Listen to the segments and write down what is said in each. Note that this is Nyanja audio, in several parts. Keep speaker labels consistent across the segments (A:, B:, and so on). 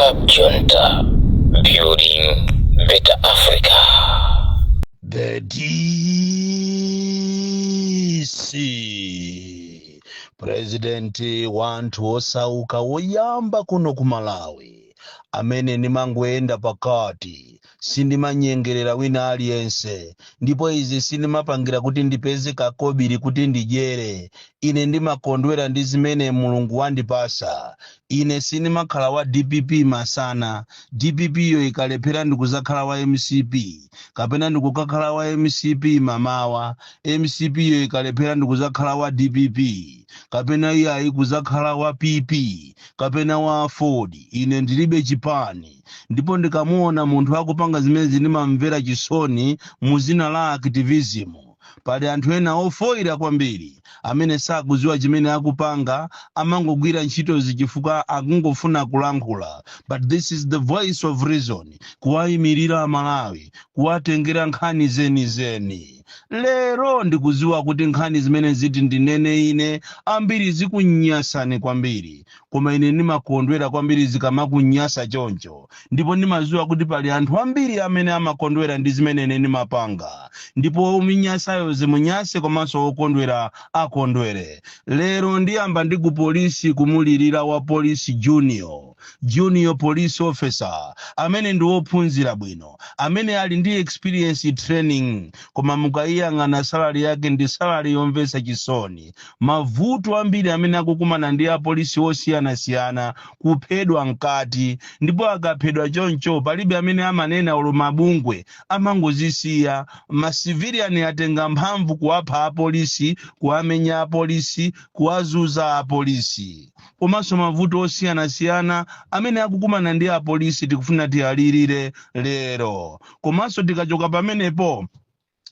A: Cab Junta, building better Africa.
B: The DC, President wanthu osauka woyamba kuno ku Malawi, amene ndimangoyenda pakati, sindimanyengerera wina aliyense, ndipo izi sindimapangira kuti ndipeze kakobiri kuti ndidyere. Ine ndimakondwera ndi zimene Mulungu wandipasa. Ine sindimakhala wa DPP masana, DPP yo ikalephera ndikuzakhala wa MCP, kapena ndikukakhala wa MCP mamawa, MCP yo ikalephera ndikuzakhala wa DPP, kapena iyayi, kuzakhala wa PP kapena wa Ford. Ine ndilibe chipani, ndipo ndikamuona munthu akupanga zimene ndimamvera chisoni mu zina la activism. Pali anthu ena ofoira kwambiri amene sakudziwa chimene akupanga, amangogwira ntchitozi chifukwa akungofuna kulankhula. But this is the voice of reason, kuwayimirira Amalawi, kuwatengera nkhani zenizeni. Lero ndikudziwa kuti nkhani zimene ziti ndinene ine ambiri zikunyasani kwambiri, koma ine ndimakondwera kwambiri zikamakunyasa choncho, ndipo ndimadziwa kuti pali anthu ambiri amene amakondwera ndi zimene ine ndimapanga. Ndipo omunyasayo zimunyase, komanso okondwera akondwere. Lero ndiyamba ndi ku polisi, kumulirira wa polisi junior, junior police officer amene ndi wophunzira bwino, amene ali ndi experience, training, koma mukayiyang'ana salary yake ndi salary yomvetsa chisoni. Mavuto ambiri amene akukumana ndi apolisi osiyanasiyana, kuphedwa mkati, ndipo akaphedwa choncho palibe amene amanena, olo mabungwe amangozisiya. Ma civilian atenga mphamvu kuwapha apolisi, kuwamenya apolisi, kuwazuza apolisi, komanso mavuto osiyanasiyana amene akukumana ndi apolisi tikufuna tiyalirire lero. Komanso tikachoka pamenepo,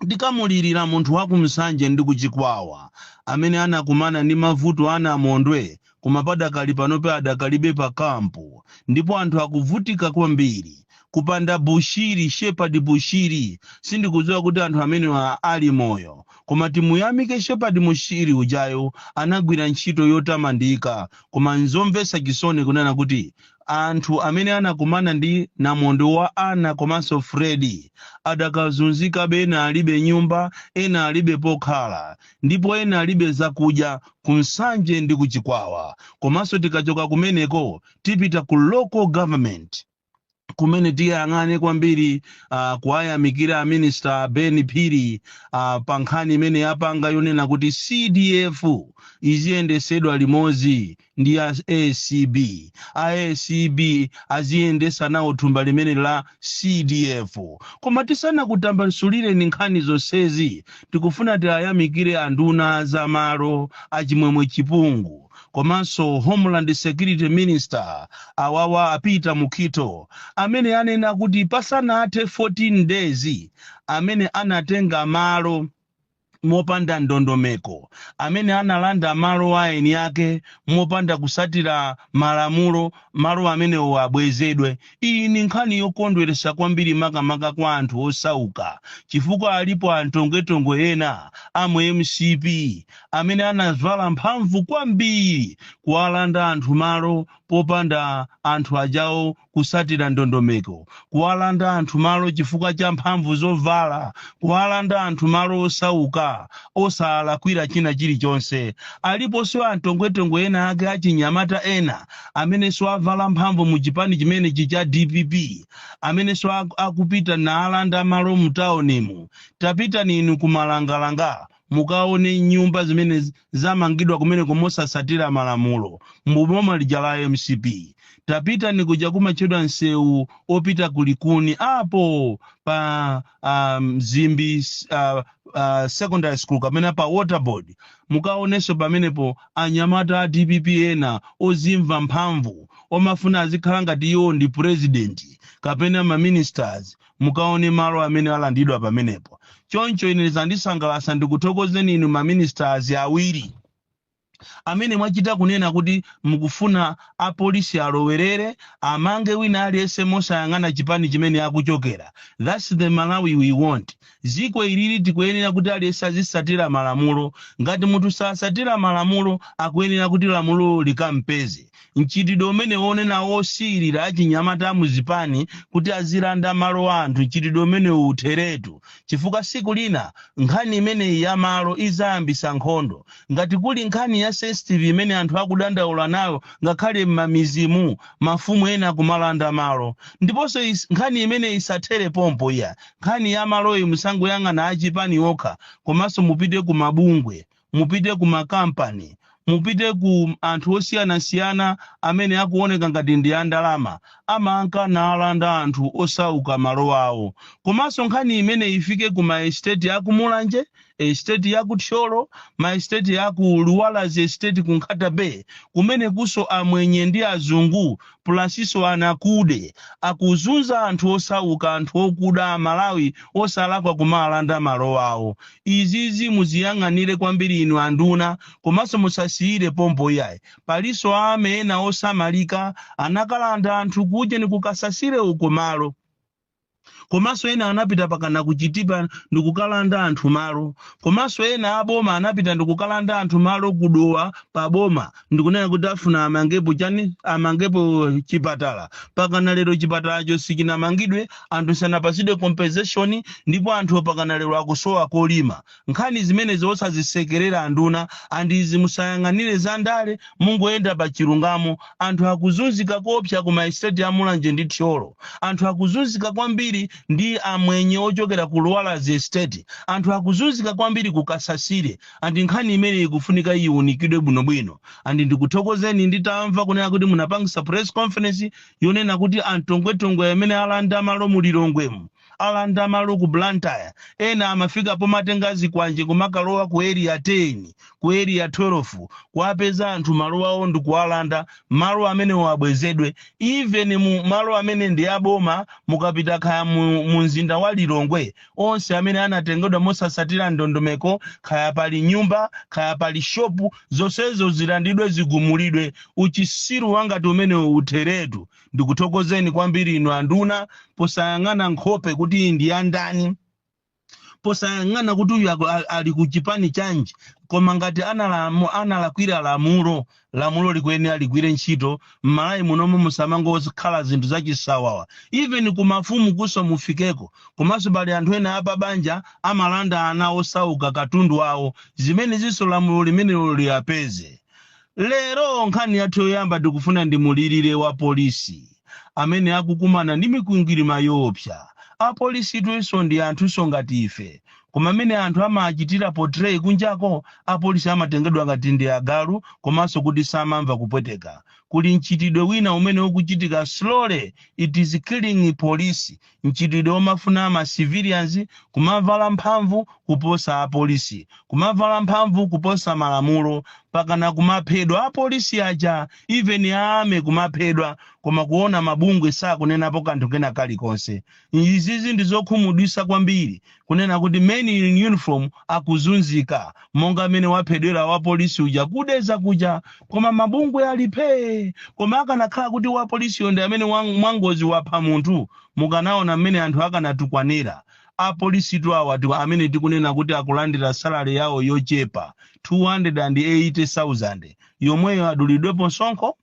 B: tikamulirira munthu wakumsanje ndi kuchikwawa amene anakumana ndi mavuto ana mondwe, koma padakali panope adakalibe pa camp, ndipo anthu akuvutika kwambiri. Kupanda Bushiri, Shepherd Bushiri, sindikudziwa kuti anthu amenewa ali moyo. Koma timuyamike Shepherd Bushiri ujayo, anagwira ntchito yotamandika. Koma nzomvetsa chisoni kunena kuti anthu amene anakumana ndi namondwe wa Ana komanso Fredi adakazunzikabe. Ena alibe nyumba, ena alibe pokhala, ndipo ena alibe zakudya kumsanje ndi kuchikwawa. Komanso tikachoka kumeneko tipita ku local government, kumene tiyang'ane kwambiri kuwayamikira Minister Ben Phiri pa nkhani imene yapanga yonena kuti CDF iziyendesedwa limodzi ndi a ACB, a ACB aziyendesa nawo thumba limene la CDF. Koma tisanakutambasulireni nkhani zonsezi, tikufuna tiyayamikire anduna zamalo achimwemwe Chipungu komanso Homeland Security Minister awawa apita Mukhito, amene anena kuti pasanathe 14 days amene anatenga malo mopanda ndondomeko, amene analanda malo a eni ake mopanda kusatira malamulo, malo amenewo abwezedwe. Iyi ni nkhani yokondweresa kwambiri, makamaka kwa anthu osauka, chifukwa alipo antongetonge ena amu MCP amene anavala mphamvu kwambiri kuwalanda anthu malo popanda anthu ajawo kusatira ndondomeko, kuwalanda anthu malo chifukwa cha mphamvu zovala, kuwalanda anthu malo osauka osalakwira china chilichonse. Aliponso antongwetongwe ena ake, achinyamata ena amenenso avala mphamvu mu chipani chimenechi cha DPP, amenenso akupita naalanda malo mu taunimu. Tapitani inu kumalangalanga, mukaone nyumba zimene zamangidwa kumeneko mosasatira malamulo mboma lija la MCP. Tapitani kuja kumatchedwa msewu opita kulikuni apo pa Mzimbi Secondary School kapena pa Waterboard, mukaonenso pamenepo anyamata a DPP ena ozimva mphamvu, omafuna azikhala ngati iwo ndi president kapena ma ministers. Mukaone malo amene alandidwa pamenepo. Choncho ine zandisangalatsa, ndikuthokozeni inu ma ministers awiri. Amene mwachita kunena kuti mukufuna apolisi alowerere, amange wina aliyense mosayang'ana chipani chimene akuchokera. That's the Malawi we want. Ziko ilili tikuyenera kuti aliyense azisatira malamulo. Ngati munthu sasatira malamulo, akuyenera kuti lamulo likampeze. Mchitidwe umene wonena wosiyirira achinyamata muzipani kuti azilanda malo a anthu, mchitidwe umene utheretu, chifukwa siku lina nkhani imeneyi ya malo izayambisa nkhondo. Ngati kuli nkhani ya sensitive imene anthu akudandaula nayo, ngakhale m'mamizimu mafumu ena kumalanda malo. Ndiponso nkhani imene isathere pompo iya. Nkhani ya maloyi musangoyang'ana achipani okha, komanso mupite ku mabungwe, mupite ku makampani, mupite ku anthu osiyanasiyana amene akuoneka ngati ndi andalama, amanka nalanda anthu osauka malo awo. Komanso nkhani imene ifike ku ma estate aku Mulanje Estate, ya ku Thyolo, ma estate ya ku Luwalazi Estate ku Nkhata Bay, kumene kuso amwenye ndi azungu plusinso anakude akuzunza anthu osauka, anthu okuda, Amalawi osalakwa, kumalanda malo awo. Izizi muziyang'anire kwambiri inu anduna, komanso musasiyire pompo iyayi. Palinso ame ena osamalika anakalanda anthu kuje ni kukasasire uko malo. Komanso ena anapita pakana kuchitipa ndikukalanda anthu malo. Komanso ena aboma anapita ndikukalanda anthu malo kudowa paboma, ndikunena kuti afuna amangepo chani? Amangepo chipatala. Pakana lero chipatalacho sichinamangidwe, anthu sanapasidwe compensation, ndipo anthu pakana lero akusowa kolima. Nkhani zimenezi osazisekerera, anduna, and izi musayang'anire za ndale, mungoyenda pa chilungamo. Anthu akuzunzika kopsa ku ma estate a Mulanje ndi Thyolo. Anthu akuzunzika kwambiri ndi amwenye ochokera ku Luwalazi Estate. Anthu akuzunzika kwambiri ku Kasasire, and nkhani imene ikufunika iwunikidwe bwinobwino. And ndikuthokozeni nditamva kunena kuti munapangisa press conference yonena kuti antongwetongwe amene alanda malo mu Lilongwemu, alanda malo ku Blantyre, ena amafika pomatenga zikwanje kumakalowa ku Area 10, ku Area 12, kuwapeza anthu malo awo ndikuwalanda. Malo amenewo abwezedwe. Even mu malo amene ndi aboma, mukapita kaya mu mzinda wa Lilongwe, onse amene anatengedwa mosasatira ndondomeko, kaya pali nyumba, kaya pali shopu, zonsezo zilandidwe, zigumulidwe. Uchisiru wangati umenewo utheretu. Ndikuthokozeni kwambiri inu anduna, posayang'ana nkhope kuti iyi ndi yandani, posayang'ana kuti uyu ali ku chipani chanji, koma ngati analakwira lamulo, lamulo likuyenera ligwire ntchito. M'Malawi munomo musamangokhala zinthu zachisawawa. Even ku mafumu kuso mufikeko. Komanso pali anthu ena apabanja amalanda ana osauka katundu awo. Zimene zinso lamulo limenelo liyapeze. Lero nkhani yathu yoyamba, tikufuna ndimulirire wa polisi amene akukumana ndi mikwingwirima yoopsa. Apolisi tunso ndi anthunso ngati ife, koma amene anthu amachitira portray kunjako, apolisi amatengedwa ngati ndi agalu, komanso kuti samamva kupweteka. Kuli mchitidwe wina umene ukuchitika slowly, it is killing police, mchitidwe omafuna ma civilians kumavala mphamvu kuposa apolisi, kumavala mphamvu kuposa malamulo, pakana kumaphedwa apolisi aja, even ame kumaphedwa, koma kuona mabungwe sakunenapo kanthu kena kalikonse. Izizi ndi zokhumudwitsa kwambiri, kunena kuti men in uniform akuzunzika monga amene waphedwera wa polisi uja kudeza kuja, koma mabungwe alipe. Koma akanakhala kuti wa polisiyo ndi amene mwangozi wapha munthu, mukanaona mmene anthu akanatukwanira apolisitu awa amene tikunena kuti akulandira salary yawo yochepa, 280,000 yomweyo adulidwepo msonkho,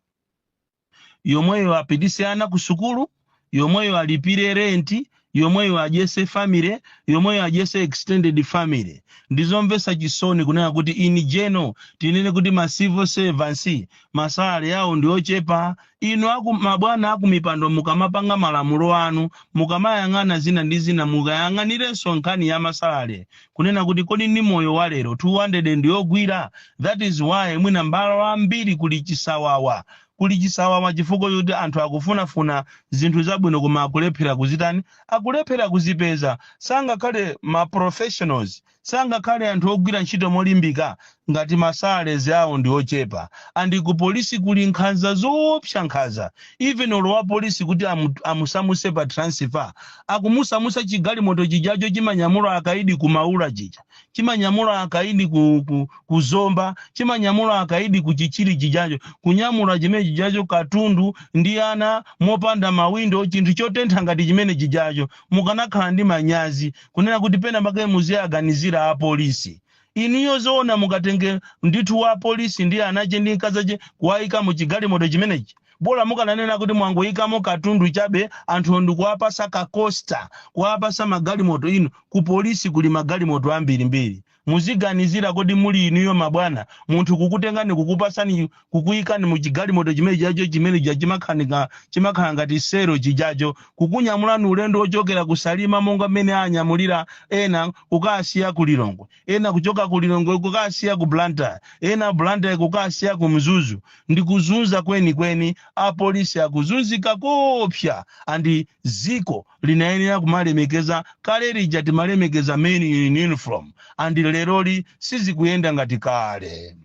B: yomweyo apitise ana ku sukulu, yomweyo alipire renti, yomweyo adyese family, yomweyo adyese extended family. Ndizomvetsa chisoni kunena kuti in general tinene kuti ma civil servants ma salary yawo ndi ochepa. Inu aku mabwana aku mipando, mukamapanga malamulo anu, mukamayang'ana zina ndi zina, mukayang'anirenso nkhani ya ma salary, kunena kuti kodi ndi moyo wa lero 200 ndiyogwira? That is why mwina mbalo ambiri kuli chisawawa, kuli chisawawa chifukwa choti anthu akufunafuna zinthu zabwino koma akulephera kuzitani? Akulephera kuzipeza. Sangakhale ma professionals. Sangakhale anthu ogwira ntchito molimbika ngati ma salaries awo ndi ochepa. And ku polisi kuli nkhanza zoopsa, nkhanza. Even olo wa polisi kuti amusamuse pa transfer, akumusamusa chigalimoto chijacho chimanyamula akaidi kumaula chija, chimanyamula akaidi ku Zomba, chimanyamula akaidi ku Chichiri chijacho, kunyamula chimene chijacho katundu ndi ana mopanda mawindo, chinthu chotentha ngati chimene chijacho. Mukanakhala ndi manyazi kunena kuti pena pake muziyaganizira apolisi inuyo. Zoona, mukatenge ndithu wa polisi ndi anache ndi mkazache kuwayika mu chigalimoto chimenechi? Bola mukananena kuti mwangoyikamo katundu chabe, anthu ndikuwapasa ka Coaster, kuwapasa magalimoto. Inu, ku polisi kuli magalimoto ambirimbiri. Muziganizira, kodi muli inuyo mabwana, munthu kukutengani, kukupasani, kukuyikani mu chigalimoto chimene chacho, chimene cha chimakhala ngati sero chijacho, kukunyamulani ulendo wochokera kusalima monga mmene anyamulira ena kukasiya ku Lilongwe, ena kuchoka ku Lilongwe kukasiya ku Blantyre, ena Blantyre kukasiya ku Mzuzu? Ndi kuzunza kwenikweni. Apolisi akuzunzika kopsa, and ziko linayenera kumalemekeza. Kale lija timalemekeza men in uniform, and leroli sizikuyenda ngati kale.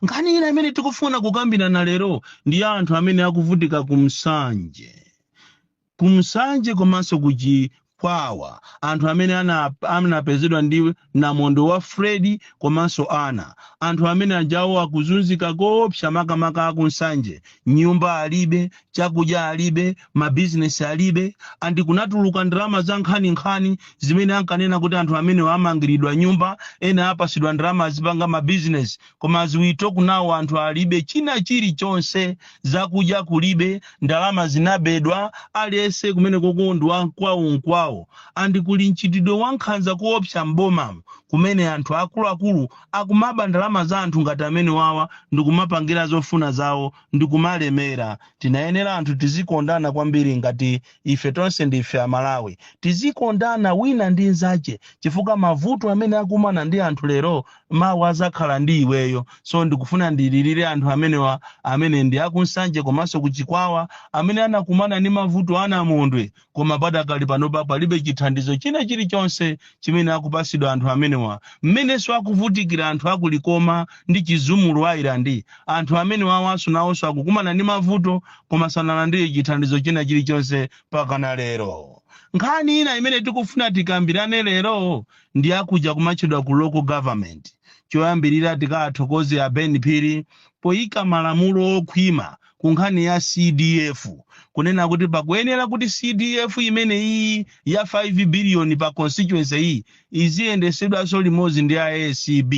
B: Nkhani ina imene tikufuna kukambirana lero ndi anthu amene akuvutika kumsanje, kumsanje komanso kuchikwawa, anthu amene anapezedwa ndi namondo wa Freddy komanso ana. Anthu amene ajawo akuzunzika koopsa, makamaka akunsanje. Nyumba alibe, chakudya alibe, mabizinesi alibe. And kunatuluka ndalama za nkhaninkhani zimene ankanena kuti anthu amene amangiridwa nyumba, ena apasidwa ndalama azipanga mabizinesi. Koma as we talk now, anthu alibe china chilichonse, zakudya kulibe, ndalama zinabedwa. Aliyense kumene koko ndi wankwawo. And kuli mchitidwe wankhanza kuopsa mbomamo, kumene anthu akuluakulu akumaba ndalama za anthu ngati amene wawa ndikumapangira zofuna zawo ndikumalemera. Tinayenera anthu tizikondana kwambiri. Ngati ife tonse ndife Amalawi, tizikondana wina ndi nzache, chifukwa mavuto amene akumana ndi anthu lero, mawa azakhala ndi iweyo. So ndikufuna ndililire anthu amenewa, amene ndi akunsanje komanso kuchikwawa, amene anakumana ndi mavuto anamondwe, koma padakali panopa palibe chithandizo china chilichonse chimene akupasidwa anthu amenewa. Mmenenso akuvutikira anthu akulikoma ndi Chizumulu Island, anthu amene wawanso nawonso akukumana ndi mavuto, koma sanalandire chithandizo china chilichonse pakana lero. Nkhani ina imene tikufuna tikambirane lero ndi akuja kumatchedwa ku local government. Choyambirira, tikathokoze a Ben Phiri poyika malamulo okhwima ku nkhani ya CDF, kunena kuti pakuyenera kuti CDF imene iyi ya 5 billion pa constituency iyi iziyendesedwanso limodzi ndi ACB.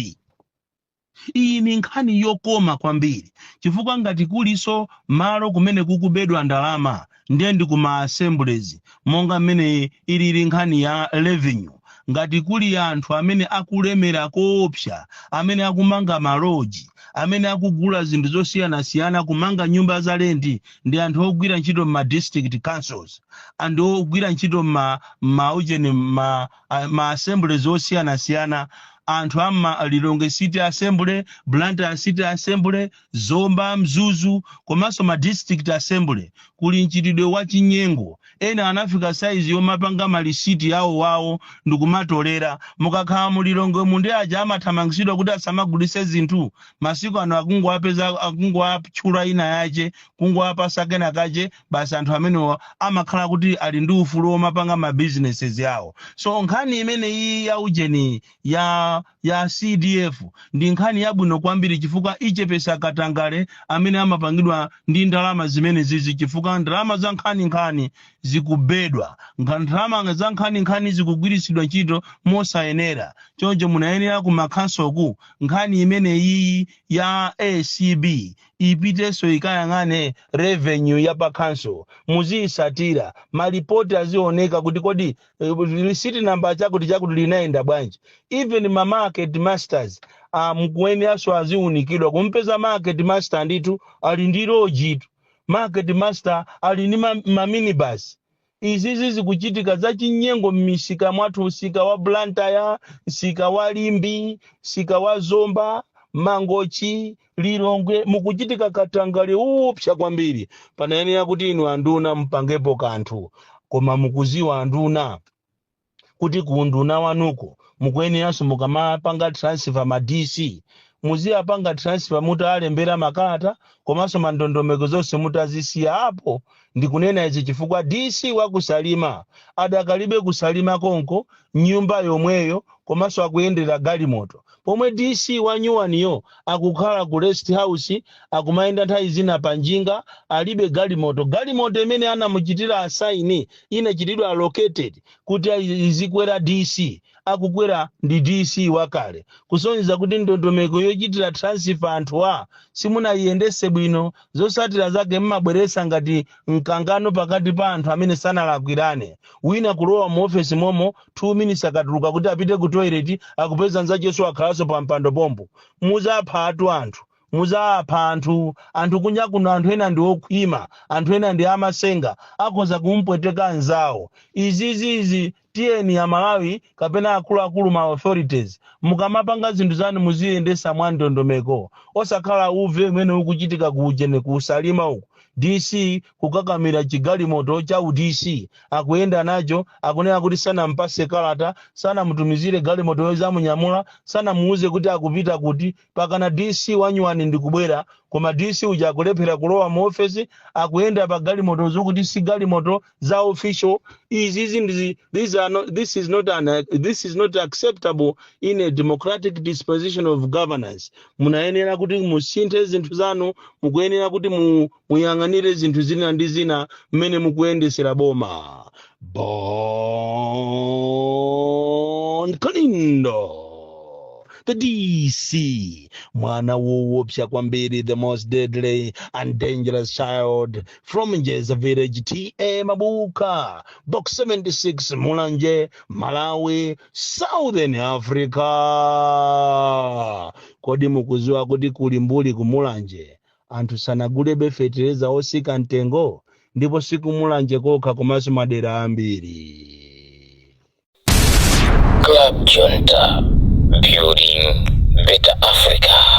B: Iyi ni nkhani yokoma kwambiri, chifukwa ngati kuliso malo kumene kukubedwa ndalama, ndiye ndi kuma assemblies, monga mmene ilili nkhani ya revenue. Ngati kuli anthu amene akulemera koopsa, amene akumanga ma lodge, amene akugula zinthu zosiyanasiyana, kumanga nyumba za lendi, ndi anthu ogwira ntchito ma district councils, anthu ogwira ntchito ma maujeni ma assemblies osiyanasiyana, anthu ama Lilongwe City Assembly, Blantyre City Assembly, Zomba, Mzuzu komanso ma district assembly, kuli mchitidwe wa chinyengo. Ena anafika saizi yomapanga malisiti awo wawo ndikumatolera. Mukakhala mu Lilongwe mu, ndi aja amathamangitsidwa kuti asamagulitse zinthu, masiku ano akungowapeza, akungowatchula ina yache, kungowapasa kena kache basi. Anthu amenewa amakhala kuti ali ndi ufulu womapanga ma businesses yawo. So nkhani imene iyi ya ujeni ya CDF ndi nkhani yabwino kwambiri, chifukwa ichepesa katangale amene amapangidwa ndi ndalama zimene zizi, chifukwa ndalama za nkhaninkhani zikubedwa, ndalama za nkhaninkhani zikugwiritsidwa ntchito mosayenera. Choncho munayenera ku makhansoku, nkhani imene iyi ya ACB ipitenso ikayang'ane revenue ya pa council, muziyisatira, malipoti azioneka kuti kodi receipt number chakuti chakuti linayenda bwanji. Even ma market masters, mukuyeneranso aziunikidwa. Kumpeza market master ndithu ali ndi lodge tu, market master ali ndi ma minibus. Izizi zikuchitika zachinyengo m'misika mwathu, msika wa Blantyre, msika wa Limbe, msika wa Zomba, Mangochi, Lilongwe, mukuchitika katangale upsa kwambiri. Panayenera kuti inu anduna mpangepo kanthu. Koma mukuziwa anduna kuti ku unduna wanuko Mukuyeneranso mukamapanga transfer ma DC, muziyapanga transfer mutalembera makalata komanso mandondomeko zonse mutazisiya apo. Ndikunena izi chifukwa DC wakusalima adakalibe kusalima konko, nyumba yomweyo, komanso akuyendera galimoto, pomwe DC wa nyuwaniyo akukhala ku rest house, akumayenda nthawi zina pa njinga, alibe galimoto. Galimoto imene anamuchitira assign, inachitidwa allocated kuti izikwera DC, akukwera ndi DC wakale, kusonyeza kuti ndondomeko yochitira transfer anthuwa simunayiyendese bwino. Zosatira zake mmabweresa ngati mkangano pakati pa anthu amene sanalakwirane. Wina kulowa mu ofesi momo, 2 minutes akatuluka kuti apite ku toilet, akupeza nzacheso akhalanso pa mpando pompo. Muzapha atu anthu, muzapha anthu. Anthu kunja kuno, anthu ena ndi okhwima, anthu ena ndi amasenga, akhoza kumpweteka anzawo. Izizizi tiyeni Amalawi kapena akuluakulu, ma authorities, mukamapanga zinthu zanu muziyendesa mwa ndondomeko, osakhala uve umene ukuchitika kuujene kusalima uku. DC kukakamira chigalimoto cha uDC akuyenda nacho, akunena kuti sanampase kalata, sanamutumizire galimoto yozamunyamula, sanamuuze kuti akupita kuti. Pakana DC wanyuwani ndikubwera, koma DC uja akulephera kulowa mu ofesi, akuyenda pa galimoto zokuti si galimoto za official. Izizi ndizi these are not, this is not an, this is not acceptable in a democratic disposition of governance. Munayenera kuti musinthe zinthu zanu, mukuyenera kuti muyang'anire zinthu zina ndi zina mmene mukuyendesera boma. Bon Kalindo, the DC, mwana woopsa kwambiri, the most deadly and dangerous child from Njeza Village, TA Mabuka, Box 76, Mulanje, Malawi, Southern Africa. Kodi mukuziwa kuti kuli mbuli kumulanje, anthu sanagulebe fetereza osika mtengo? Ndipo sikumulanje kokha, komanso madera ambiri.
A: Club Junta, building better Africa.